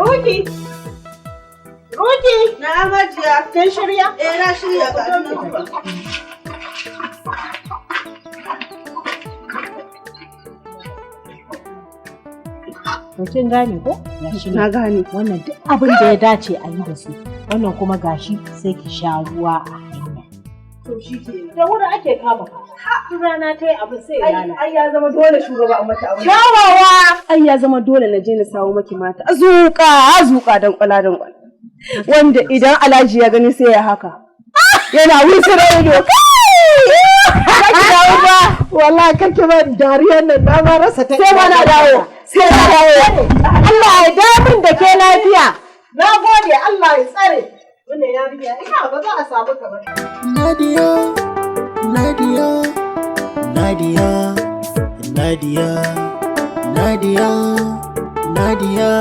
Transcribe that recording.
Ruki! Ruki! Na Hajiya. Kin shirya? Eh, na shirya, ga nan zuwa. To kin gane ko? Gashi Na nan. gane. Wannan duk abin da ya dace a yi da su. Wannan kuma gashi sai ki sha ruwa a hanya. To shi kenan. Da wuri ake kama ka. Duk rana ta yi abin sai ya Ai, lalace. ai ya zama dole shugaba a mata abin. Kyawawa! Ai ya zama dole na je na sawo maki mata. Azuka, azuka dan kwala dan kwala. Wanda idan Alhaji ya gani sai ya haka. Yana wusura ido. Kai! Ba ki dawo ba. Wallahi kake ba dariyar nan, na ma rasa ta. Sai ma na dawo. Sai na dawo. Allah ya damin da ke lafiya. Na gode, Allah ya tsare. Wannan yarinya ina ba za a samu kamar. Nadia, Nadia, Nadia, Nadia, Nadia, Nadia.